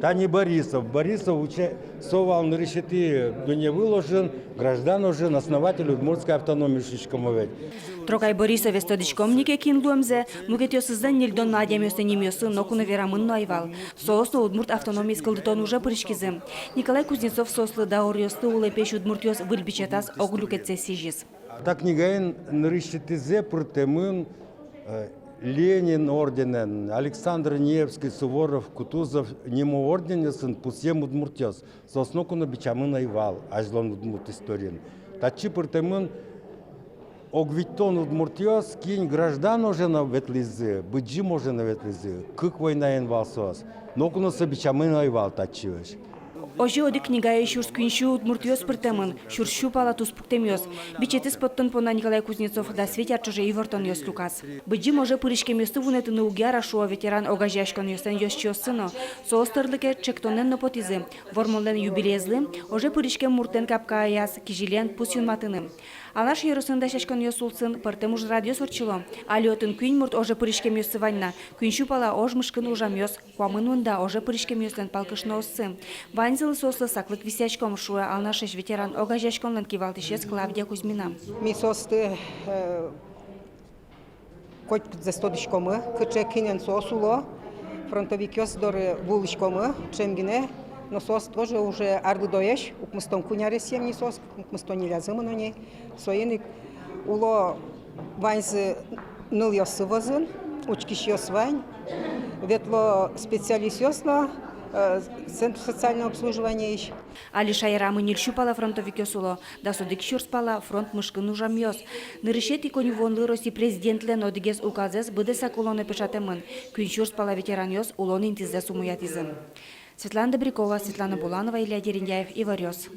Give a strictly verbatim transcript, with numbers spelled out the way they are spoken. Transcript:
Тани Борисов. Борисов уча-, со вал нырысетӥ дунне вылын ожын, граждан ожын, основатель удмуртской автономии, шуиськом ведь. Трокай Борисовез тодӥськом ни ке, кин луэмзэ, мукетъёсызлэн ньыльдон но адямиослэн нимъёссы ноку но верамын но ӧй вал. Соос но удмурт автономиез кылдытон уже пыриськизы. Николай Кузнецов соослы дауръёсты улэпесь удмуртъёс выль бичетаз ог люкетсэ сӥзиз. Та книгаын нырысетӥзэ пыртэмын, э, Ленин орденэн, Александр Невский, Суворов, Кутузов нимо орденъёсын пусъем удмуртъёс. Соос ноку но бичамын ӧй вал азьлон удмурт историын. Татчы пыртэмын ог витьтон удмуртъёс, кин граждан ожын но ветлӥзы, быдӟым ожын но ветлӥзы, кык войнаын вал соос. Ноку но со бичамын ӧй вал татчыозь. Озьы одӥг книгае сюрс куинь сю удмуртъёс пыртэмын, сюрс сю пала туспуктэмъёс. Бичетэз поттон понна Николай Кузнецов дас вить ар ӵоже ивортонъёс люказ. Быдӟым оже пыриськемъёсты вунэтыны уг яра, шуо ветеран огазеяськонъёслэн ёзчиоссы но. Соос тӧрлыке ӵектонэн но потӥзы: Вормонлэн юбилеезлы оже пыриськем муртлэн капкаяз кизилиен пус юнматыны. Алнаш ёросын дасяськонъёс улсын пӧртэм ужрадъёс ортчыло. Али отын куинь мурт оже пыриськемъёссы вань на, куинь сю пала ож мышкын ужамъёс, куамын мында оже пыриськемъёслэн палкышнооссы. Ваньзылы соослы саклык висъяськом, шуэ Алнашысь ветеран огазеяськонлэн кивалтӥсез Клавдия Кузьмина. Ми соосты, э, котькудзэс тодӥськомы, кыӵе кинэн соос уло, фронтовикъёс доры вуылӥськомы, ӵем гинэ, но соос тоже уже арлыдоесь, укмыстон куинь аресъем ни соос, укмыстон ньылязы мыно ни. Соин ик уло ваньзы нылъёссы вӧзын, учкисьёс вань, ветло специалистъёс но, э, центр социального обслуживаниысь. Али шаерамы ньыль сю пала фронтовикъёс уло, дас одӥг сюрс пала фронт мышкын ужамъёс. Нырысетӥ коньывуонлы Россия Президентлэн одӥгез указэз быдэсак улонэ пыӵатэмын. Куинь сюрс пала ветеранъёс улон интызэс умоятӥзы. Светлана Добрякова, Светлана Буланова, Илья Дерендяев, Иворъёс.